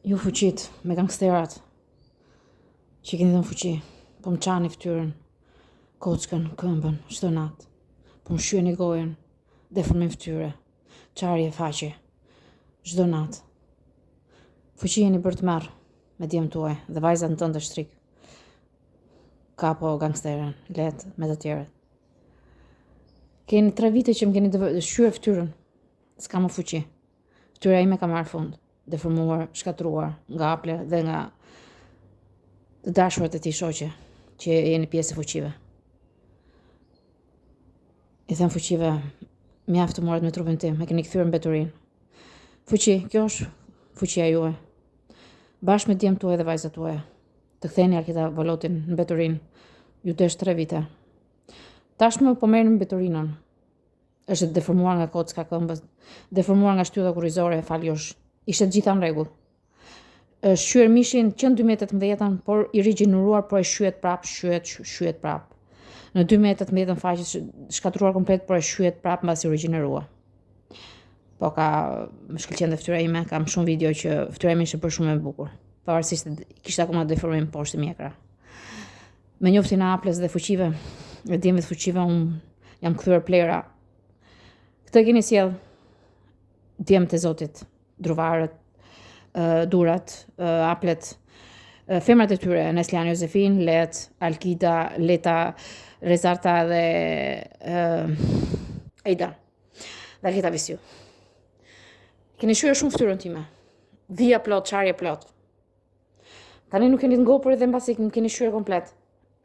Ju fuqitë me gangsterat që keni dhënë fuqi, po më çani fytyrën, kockën, këmbën, çdo natë. Po më shqyeni gojën, deformim fytyre, çarje faqe, çdo natë. Fuqi jeni bërë tmerr me djemtë tuaj dhe vajzat tënde shtrigë. Kapo gangsteren, let me të tjerët. Keni tre vite që më keni shqyer fytyrën. S'ka më fuqi. Fytyra ime ka marrë fund, deformuar, shkatërruar nga Aple dhe nga të dashurat e tij shoqe, që jeni pjesë e fuqive. I them fuqive, mjaft u morët me trupin tim, e keni kthyer në mbeturinë. Fuqi, kjo është fuqia juaj. Bashkë me djemtë tuaj dhe vajzat tuaja. Të ktheni Alketa Volotin në mbeturinë. Ju desh tre vite. Tashmë po merrni mbeturinën. Është deformuar nga kocka këmbës, deformuar nga shtylla kurrizore, falë jush. Ishte të gjitha në rregull. Është shqyer mishin që në 2018-ën, por i rigjeneruar, por e shqyet prap, shqyet, shqyet prap. Në 2018-ën faqe shkatërruar komplet, por e shqyet prap mbasi u rigjenerua. Po ka më shkëlqen dhe fytyra ime, kam shumë video që fytyra ime ishte bërë shumë e bukur. Pavarësisht se kishte akoma deformim poshtë mjekra. Me njoftin e Aples dhe fuqive, e djemve të fuqive, unë jam kthyer plehra. Këtë keni sjell djemtë e Zotit, druvarët, durat, aplet, femrat e tyre, Neslihan Josefin, Let, Alkida, Leta, Rezarta dhe Eida. Dhe Alketa Visiu. Keni shqyer shumë fytyrën time. Vija plot, çarje plot. Tani nuk jeni të ngopur edhe mbasi më keni shqyer komplet.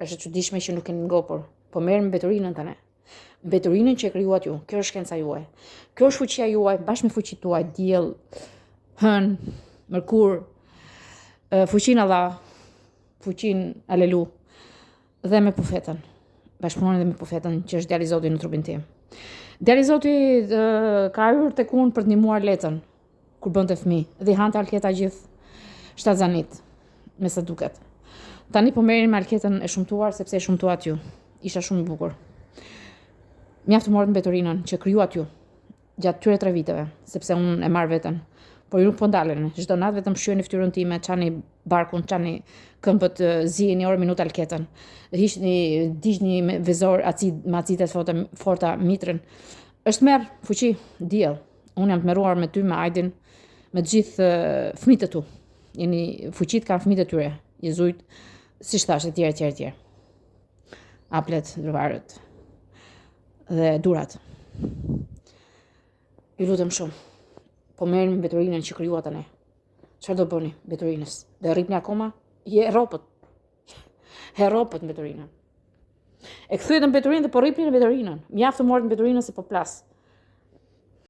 Është e çuditshme që nuk jeni të ngopur. Po merrni mbeturinën tani. Mbeturinën që e krijuat ju. Kjo është shkenca juaj. Kjo është fuqia juaj, bashkë me fuqitë tuaj, diell, hënë, mërkur, fuqinë Allah, fuqinë Alelu dhe me profetën. Bashkëpunoni dhe me profetën që është djali i Zotit në trupin tim. Djali i Zotit ka hyrë tek unë për të ndihmuar Letën. kur bënte fëmijë dhe i hante Alketa gjithë shtatzanitë, me sa duket. Tani po merreni me Alketën e shëmtuar sepse e shëmtuat ju. Isha shumë e bukur. Mjaft u morët mbeturinën që krijuat ju gjatë këtyre tre viteve, sepse unë e marr veten. Por ju nuk po ndaleni. Çdo natë vetëm shqyeni fytyrën time, çani barkun, çani këmbët, ziheni orë minutë Alketën. Hiqni, digjni me vezor acid, me acide të forta, forta mitrën. Është tmerr, fuqi, diell. Unë jam tmerruar me ty, me Ajdin, me të gjithë fëmijët e tu. Jeni fuqitë kanë fëmijët e tyre, Jezujt, siç thashë, etj, etj, etj. Aplet, druvarët dhe durat. Ju lutem shumë. Po merrni mbeturinën që krijuat tani. Çfarë do bëni mbeturinës? Do e rripni akoma? Je e rropët. E rropët mbeturinën. E kthyet në mbeturinë dhe po rripni në mbeturinën. Mjaft u morët mbeturinën se po plas.